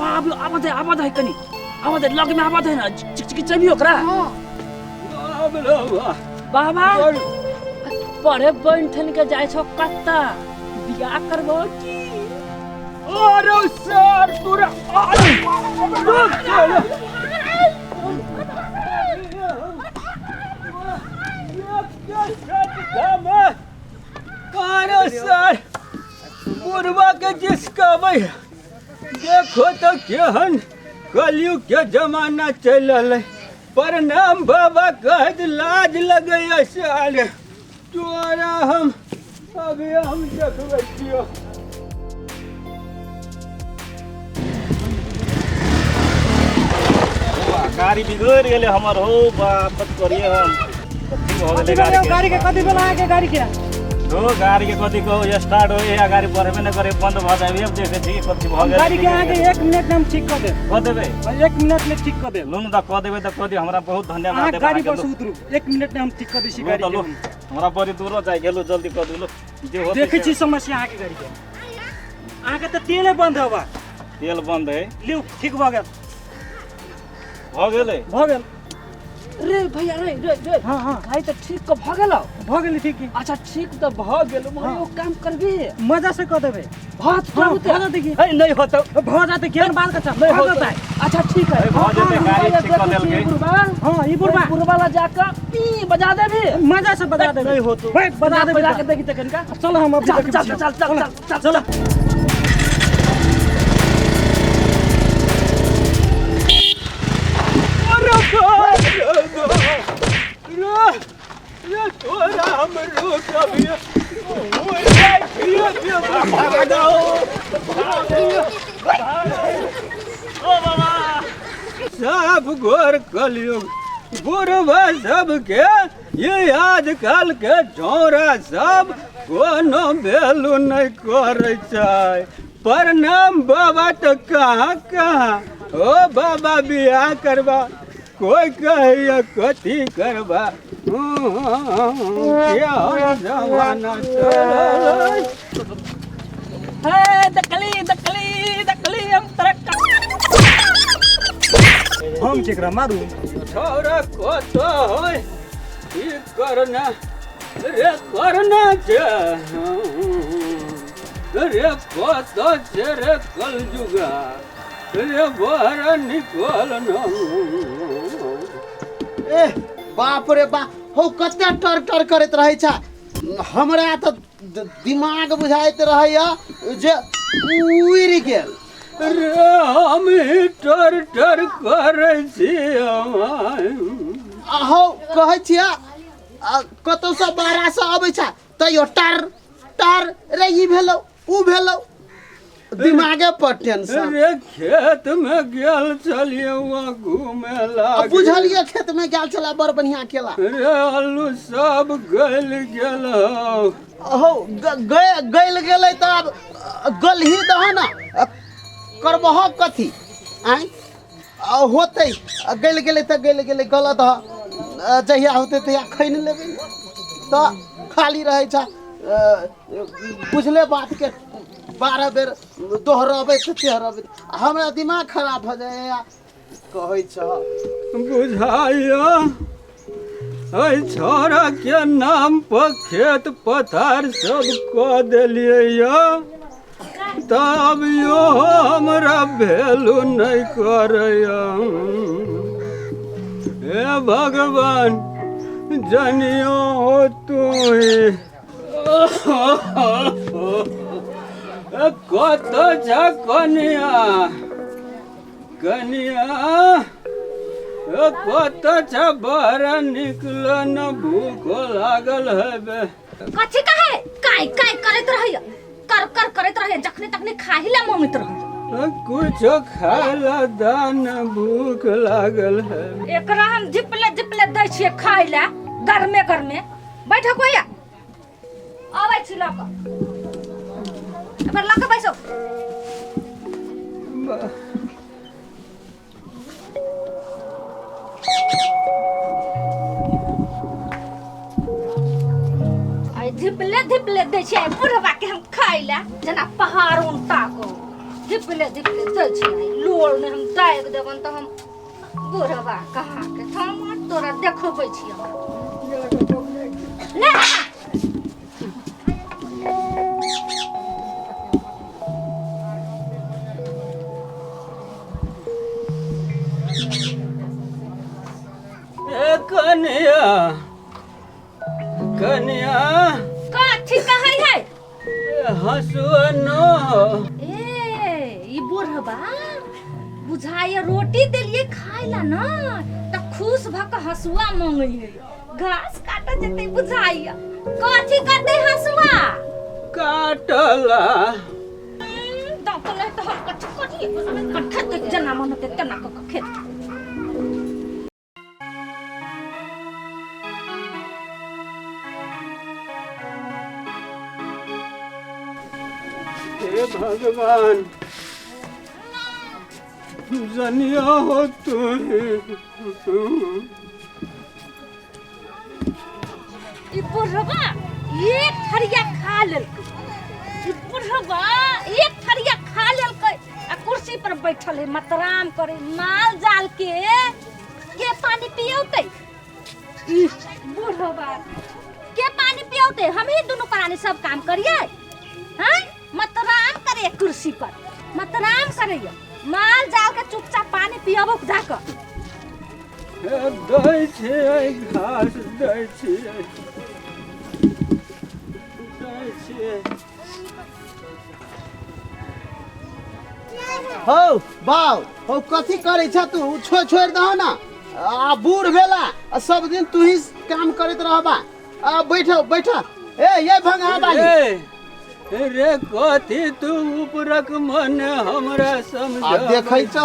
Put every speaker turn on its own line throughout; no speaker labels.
आब आबऽ दे, आबऽ दे कनी, आबऽ दे, लग में आबऽ दे ना, चिकचिकी चबी ओकरा।
हाँ।
बाबा पढ़े बन ठन के जाय छौ कत्ता, बियाह करबो की?
अरे सर तोरा अरे रुक साला। अरे सर बुढ़वा के जिसकाबै देखो तो केहन कलयुग के जमाना चलि रहलै। प्रणाम बाबा, कहैत लाज लगैया साले तोरा। हम अभी हम देखबै छियौ।
गाड़ी बिगड़ गेलै हमर हो बाप, कथी करिए हम? कथी भऽ गेलै गाड़ी के?
गाड़ी के कथी भेल अहाँके गाड़ी के?
हो गाड़ी के कथी कहू, स्टार्ट हो या गाड़ी बढ़बे नहि करे, बंद भऽ जाय। अब देखै छी कथी भऽ गेल।
गाड़ी के अहाँके 1 मिनट में हम ठीक कऽ देब।
कऽ देबै?
1 मिनट में ठीक कऽ देब।
लू ने तऽ कऽ देबै तऽ कऽ दियौ, हमरा बहुत धन्यवाद
अहाँ
देब
गाड़ी
अहाँके।
पर से उतरू, 1 मिनट में हम ठीक कऽ दै छी
लू
गाड़ी
तऽ
के।
लू, हमरा बड़ी दूरो जाइ गेलू, जल्दी कऽ दियौ जे होतै।
देखै
से।
छी समस्या अहाँके गाड़ी के, अहाँके तऽ तेले बंद हवा।
तेल बंद है।
लिउ, ठीक भऽ गेल।
भऽ गेलै?
भऽ गेल।
रे भैया, रे रे रे।
हाँ हाँ।
भाई तऽ ठीक कऽ भऽ गेलौ?
भऽ गेलै ठीक की।
अच्छा ठीक तऽ भऽ गेल, मगर
हाँ।
एगो काम करबी?
मजा से कऽ देबै।
भात
हाँ,
तुरन्ते?
भऽ जेतै की।
है नहीं होतौ।
भऽ जेतै, केहन बात करै
नहि
भऽ
होतौ।
जेतै।
अच्छा ठीक है।
है, भऽ जेतै, गाड़ी ठीक कऽ देलकै।
बुढ़बा।
हाँ, ई बुढ़बा।
बुढ़बा ला जाकऽ पी बजा देबी।
मजा से बजा देबै।
नहीं होतौ।
भाई, बजा देबै।
बजा के देखी तऽ कनिका।
चल, हम अभी
चल
देखै
चल
छियौ।
चल चल चल चल चल।
अरे बाप रे बाप। रे रे तोरा हम रोक अभी ओए भागो। सब गोर कलयुग बुढ़वा सबके ये आजकल के छौड़ा सब कोनो वैल्यू नहीं करै छै। प्रणाम बाबा। तऽ कहाँ कहाँ ओ बाबा बियाह करबा, कोई कहैया कथी करबा। केहन जमाना चलल।
हे देखली देखली देखली हम तोरा।
हम केकरा मारू?
छौड़ा कत है की करना रे, करना छै रे, कत छै रे कलजुगा रे, बहरा निकल न।
ए बाप रे बाप, हौ कते टर टर करैत रहै छ। हमरा तऽ दिमाग बुझाइत रहैया जे उड़ि गेल।
रे हम ही टर टर करै छी।
आ हौ कहै छियै, कतौसँ बाहरासँ अबै छ तैयो टर टर रे, ई भेलौ ऊ भेलौ, दिमागे पर टेंशन।
रे खेत में गेल छलियै वहाँ घूमे
आ
लागी।
बुझलियै, खेत में गेल छला, बड़ बढ़िया केला।
रे आलू सब गलि गेल हौ।
हौ गलि गेलै तऽ आब गलही दह ने, करबह कथी? आँय आ होतै, गलि गेलै तऽ गलि गेलै, गलत ह, जहिया होतै तहिया खैन लेबै ने। तऽ खाली रहै छ बुझले बातके 12 बेर दोहरबै तऽ तेहरबै, हमरा दिमाग खराब भऽ जाइए कहै छ।
बुझाइया एहि छौड़ा के नाम पर खेत पथार सब कऽ देलियै यऽ, तब यो हमरा वैल्यू नहि करैया। हे भगवान जनियो हो तू ही। कत छ कनिया? कनिया ए, कत छ? बहरा निकल न, भूख लागल हेबे।
कथी कहे काय काय करैत रहैया, कर कर करैत रहैया, जखने तखने खाही ला ममित रहैया।
कुछो खाय ला दान, भूख लागल है।
एकरा हम झिपले झिपले दै छियै खाय ला, गरमे गरमे। बैठो कोया, अबै छी लऽ कऽ, एबर लऽ कऽ बैसो। आइ झिपले झिपले दै छियै बुढ़वा के हम खाय ला, जेना पहाड़ उनटा को। धिपले धिपले दै छियै लोल ने हम दागि देबन तऽ हम बुढ़बा कहाँ के थम तोरा देखबै छियै ले
ए कनिया कनिया
कथी कहै है
ए हँसुआ न
ए ई बुढ़बा बुझाइए रोटी देलिए खाइ ला न तऽ खुश भऽ कऽ हँसुआ मांगै है घास काटऽ जेतै बुझाइए कथी करतै हँसुआ
काटला
दाँत नहि तऽ हम कथी करियै पर खेतै जेना मन हेतै तेना कऽ कऽ खेतै।
हे भगवान जनिया हो तुहे।
ई बुढ़वा एक थरिया खा लेलकै, ई बुढ़वा एक थरिया खा लेलकै आ कुर्सी पर बैठल है मतराम करे। माल जाल के पानी पियौतै? ई बुढ़वा के पानी पियौतै? हम ही दुनू प्राणी सब काम करियै हैं? मतराम करे कुर्सी पर मतराम करे, माल जाल के चुपचाप पानी पियबो जाकऽ।
दै छियै घास, दै छियै, दै छियै।
हौ बाउ, हौ कथी करै छ तू? छोड़ छोड़ दहो ना, आ बूढ़ भेला आ सब दिन तू ही काम करैत रहबा। आ बैठ बैठ। ए ये भंगा बाली।
ए रे कथी तू उपरक मन हमरा समझ
आ देखै छ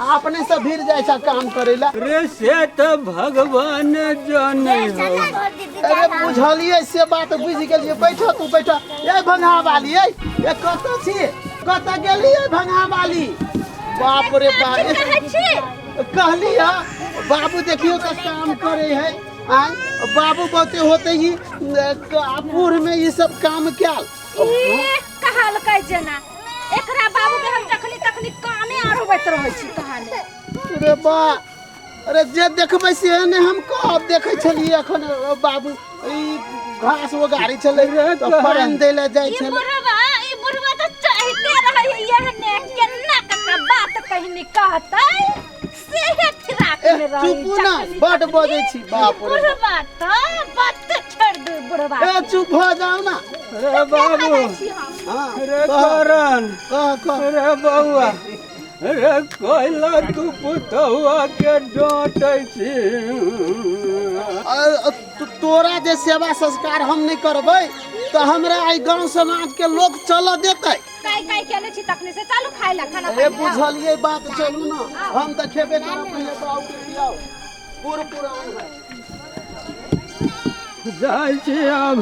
अपने से भीड़ जाइ छ काम करै ला।
रे से तऽ भगवान जाने हो।
अरे बुझलियै से बात बुझि गेलियै। बैठ तू बैठ। ए भंगा बाली, ए ए कतऽ छी, कतऽ गेलियै भंगा बाली? बाप रे बाप,
कहै छी
कहली है बाबू देखियो तऽ काम करे है। आय बाबू बहुते होते ही बूढ़ में ई सब काम क्या
ई कहलकै जेना एकरा बाबू के हम जखनी तखनी काने अड़बैत रहै छी कहानी।
अरे बा, अरे जे देखबै से ने हम कहब। देखै छलियै अखन बाबू ई घास उगाड़ी छलै तऽ पानि दै लए जाइ
ई
छलै।
बुढ़वा, ई बुढ़वा तऽ चाहिते रहै है एहने केना कना बात कहनी कहतै सेहे फिराक
ए
में रहै।
चुपू ना,
जखनी
बड
तखनी।
बजै छी बाप
ई
रे।
बुढ़वा तऽ बात छोड़ दू बुढ़वा
ए चुप भऽ जाउ ना।
रे बाबू,
हाँ
रे
कह
करण,
कह कह।
रे बौआ, रे कोइला तू पुतौआ के डाँटै छी?
तोरा जे सेवा संस्कार हम नहि करबै तऽ हमरा एहि गाँव समाज के लोग चलऽ देतै?
काई काई केने छी तखने से? चालू खाइ ला खाना
अरे
पानी खाउ।
बुझलियै बात, चलू ना, हम तऽ खेबे करब। पहिले बाबू के खियाउ, बूढ़ पुरान है।
जाइ छी आब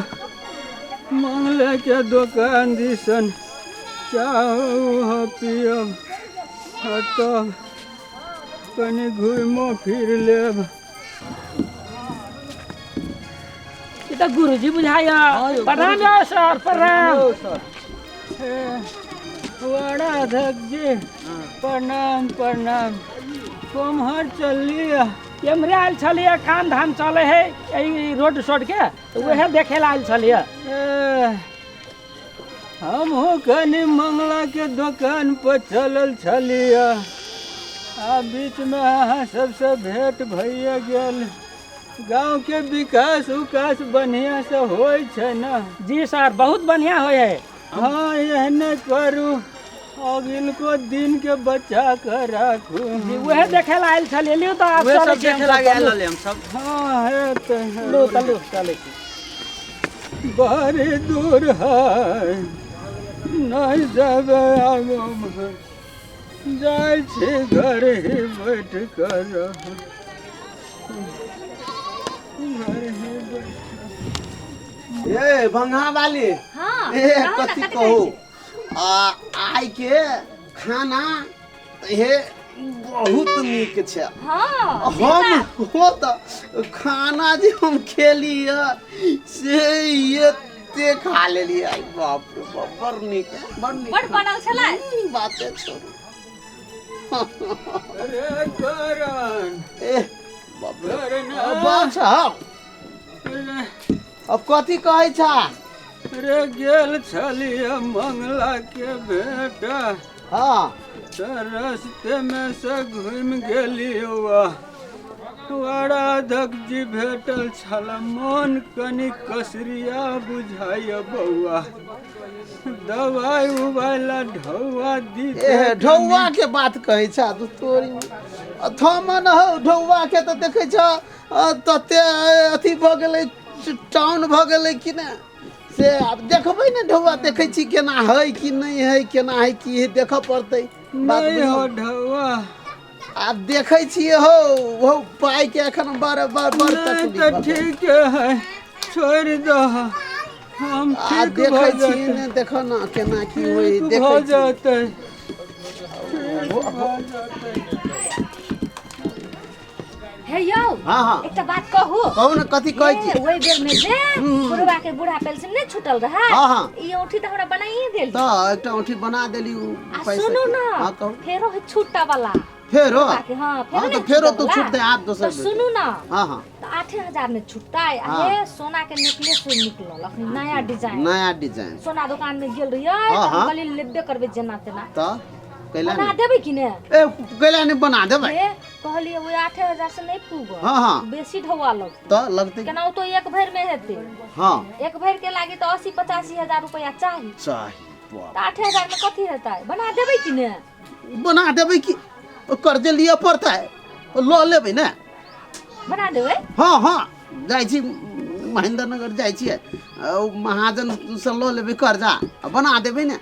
मंगले के दोकान दिसन, चाह पियब आ तब कनि घुमो फिर लेब।
ई तऽ गुरुजी बुझाइया। प्रणाम यौ सर, प्रणाम।
वडाध्यक्ष जी प्रणाम प्रणाम। कोम्हर चललियै?
एम्हरे आयल छलियै, काम धाम चले है एहि रोड सोड के, तऽ उएह देखे ला आयल छलियै।
ए, हमहूँ कनि मंगला के दोकान पर चलल छलियै आ बीचमे अहाँ सबसँ भेंट भइए गेल। गाँव के विकास उकास बढ़िआँ से होइ छै ने?
जी सर, बहुत बढ़िया होइ है।
हाँ, एहने करू, अगिलको दिन के बचा कर राखू।
जी, उएह देखे ला आयल छलियै। लियौ तऽ आब
उहे
चलै
सब
छी
देखे लागे आयल
हमसब।
रहलै हम सब।
हाँ हे तऽ हे।
लू तऽ लू, चलै छी।
बड़ी दूर है, नहीं जेबै आब उम्हर, जाइ छी घर ही बैठ कर रहब। घर ही बैठ।
ए भंगा वाली।
हाँ
ए
कहू ना,
कथी
कथी
कहू
कहै छी?
आ आइ के खाना हे बहुत नीक छै।
हाँ से
हम
बात।
हो तऽ खाना जे हम खेली से एते एते खा लेलियै आई बाप रे बाप बड़ नीक बड़ नीक
बड़ बनल छलै
बाते छोड़ू
अरे करण
ए बाप रे
करण
बाप साहब
अरे
अब कथी कहै छा
अरे गेल छलियै मंगला के बेटा
हाँ
तऽ रस्ते में से घुमि गेली वह आराधक जी भेटल छल मन कनि कसरिया बुझाइए बौआ दवाइ उवाइ ला ढौआ दी
ए ढौआ के बात कहै छा तू तोरी थमन हौ ढौआ के तऽ देखै छ तते अथी भऽ गेलै टाउन भऽ गेलै कि ने से आब देखबै ने ढौआ देखै छी केना है कि नहि है केना है की है देखऽ पड़तै बात
नहि हो
बुझलहुँ?
ढौआ
आब देखै छियै हौ हौ पाइके एखन बड़ बड़ बड़
नहि
तकलीफ
तऽ
भऽ गेल।
ठीक है छोड़ि दह हम
आ
ठीक
देखै
भऽ
छियै
जेतै
ने देखऽ ने केना की होइ
ठीक
देखै
भऽ
छियै।
जेतै ठीक भऽ जेतै
हे यौ
हाँ हाँ
एकटा बात कहू
कहू ने कथी कहै
हे,
छी
ओहि बेर में जे बुढ़वा के बूढ़ा पेंशन नहीं छूटल रहे
हाँ, हाँ।
ई औंठी तऽ हमरा बनाइए देल
तऽ एकटा औंठी बना देली उ
आ
पैसा
सुनू
के।
ना
हाँ कहू
फेरो है छूटा वाला
फेरो
बुढ़वा के, हाँ फेरो
हाँ
नहीं
तऽ फेरो
छूटल
तो
वाला।
छूटतै आब दोसर
तऽ
बेर।
सुनू ना
हाँ हाँ
तऽ 8000 में छूटतै आ
हाँ।
हे सोना के नेकलेस निकलल अखनी नया डिजाइन
नया डिजाइन
सोना दुकान में गेल रहियै
हाँ,
तऽ हम
हाँ।
कहलियै लेबे करबै जेना तेना
तऽ कैला
बना
नहि
देबै कि ने
ए कैला नहि बना देबै
हे कहलियै ओहि 8000 से नहि पूगत
हाँ हाँ
बेसी ढौआ लगतै
तऽ लगतै
केना तो एक भरि में हेतै
हाँ
एक भरि के लागी तऽ 80 85 हजार रुपया चाही
चाही बाप।
तऽ 8000 में कथी हेतै बना देबै कि ने
बना देबै कि ओ कर्जे लिअ पड़तै ओ लऽ लेबै ने
बना देबै
हँ हँ जाइ छी महेंद्र नगर जाइ छियै आ ओ महाजनसँ लऽ लेबै कर्जा आ बना देबै ने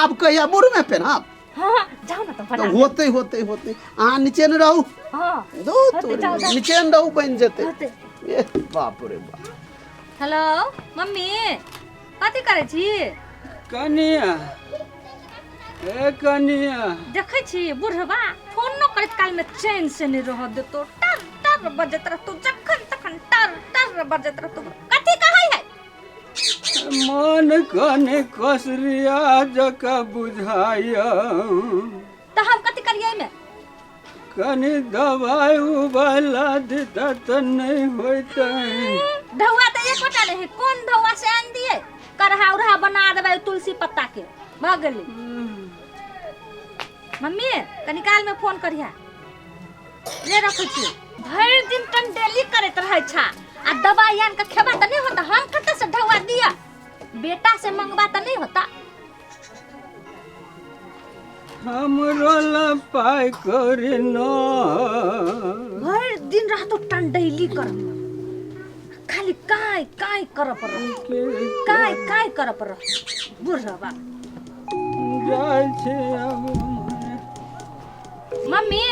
आब कहिया बूढ़मे पेन्हब
हाँ हाँ जाउ ने तऽ
तऽ
बना
होतै होतै होतै अहाँ नीचे ने रहू
हाँ
दू
होतै,
तोरी,
जाउ, जाउ।
नीचे ने रहू बनि जेतै
होतै
ए बाप रे बाप
हेलो मम्मी कथी करै छी
कनिया ए कनिया
देखै छी बुढ़वा फोन न करैत काल में चैन से नहीं रह देतो टर टर बजैत रहतो जखन तखन टर टर बजैत रहतो कथी कहै है
मन कने कसरिया जका बुझाइया
तऽ हम कथी करियै एहिमे
कनि दवाइ उवाइ ला देता तऽ नहि होइतै
ढौआ तऽ एकोटा नहि है कोन ढौआ से आनि दियै करहा उरहा बना देबै तुलसी पत्ता के भऽ गेलै मम्मी कनी काल में फोन करिहा ले रखै छी भरि दिन टंडेली करैत रहै छा आ दवाई आन के खेबा तऽ नहि होता हम कतऽ से ढौआ दिया बेटा से मंगवा तऽ नहीं होता
हमरो ला पाइ करी न
भरि दिन रहतो टंडेली कर खाली काय काय कर पर काय काय कर पर बुढ़वा
जाइ छै आब
मम्मी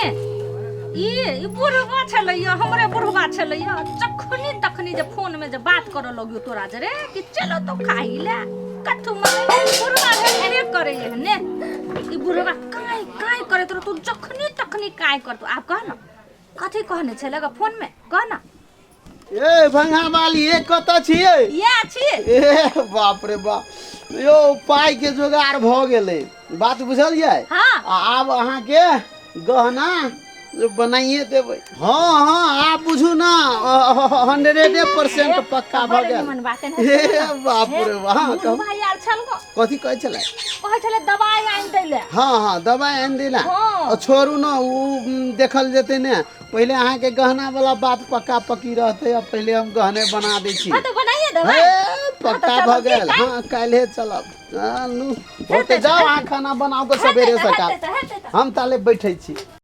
ई ई बुढ़वा छलैया हमरे बुढ़वा छलैया जखनी तखनी जे फोन में जे बात करऽ लगियो तोरा जे रे कि चलो तो खाई ले कथू मने बुढ़वा भेटबे करे ने ई बुढ़वा काय काय करैत रहतो जखनी तखनी काय करतो आब कह न कथी कहने छलै ग फोन में कह न
ए भंगा वाली ए कतऽ छियै
इएह छी
ए बाप रे बाप यौ पाइ के जोगाड़ भऽ गेलै बात बुझलियै
हाँ
आ आब अहाँके गहना बनाइए देबै हँ हँ आब बुझू ने 100% पक्का भऽ
बड़
गेल
निमन बात है
हे बाप रे बाप हँ, कहू।
बुढ़वा आयल छल गो
कथी कहै छलै
कहै छलै दवाइ आनि दै ले
हँ हँ दबाइ आनि देला
हँ।
आ छोड़ू ने ओ देखल जेतै ने पहिले अहाँके गहना वाला बात पक्का पक्की रहतै आ पहिले हम गहने बना दै छी
हाँ तो बनाइए देबै
हे पक्का
चलब
भऽ
की
गेल
काल्हि?
हँ काल्हे चलब चलू होतै जाउ अहाँ खाना बनाउ कऽ सबेरे
हेतै तऽ,
सकाल
हेतै तऽ, हेतै तऽ।
हम ताले बैठै छी।